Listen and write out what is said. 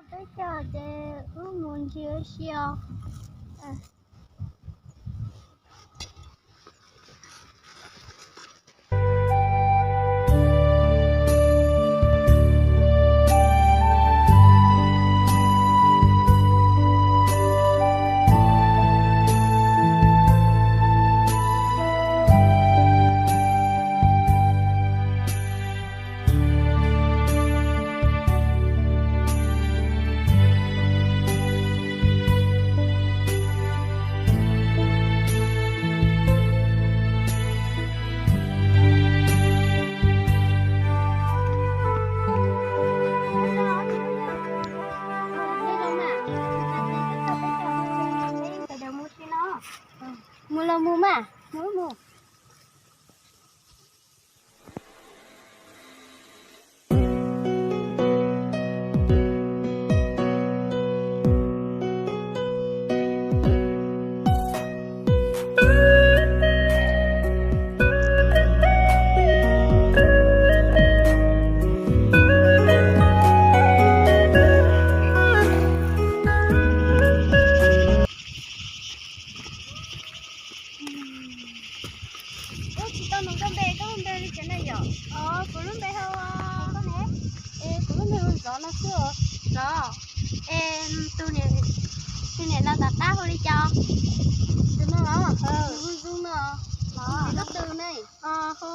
Peb caug ces wb mus ntsia si os. Mus los mus mas, mus mus. Ub, tsis tau nug koj npe, koj lub npe li cas na yom? Os, kuv lub npe hu, koj ne? Es kuv lub npe hu Zov no xwb os. Zov. Es tus niam, tus niam laus tom qab hu li cas? Tus no los? Hu Zoo no. Los, koj tus ne? Hu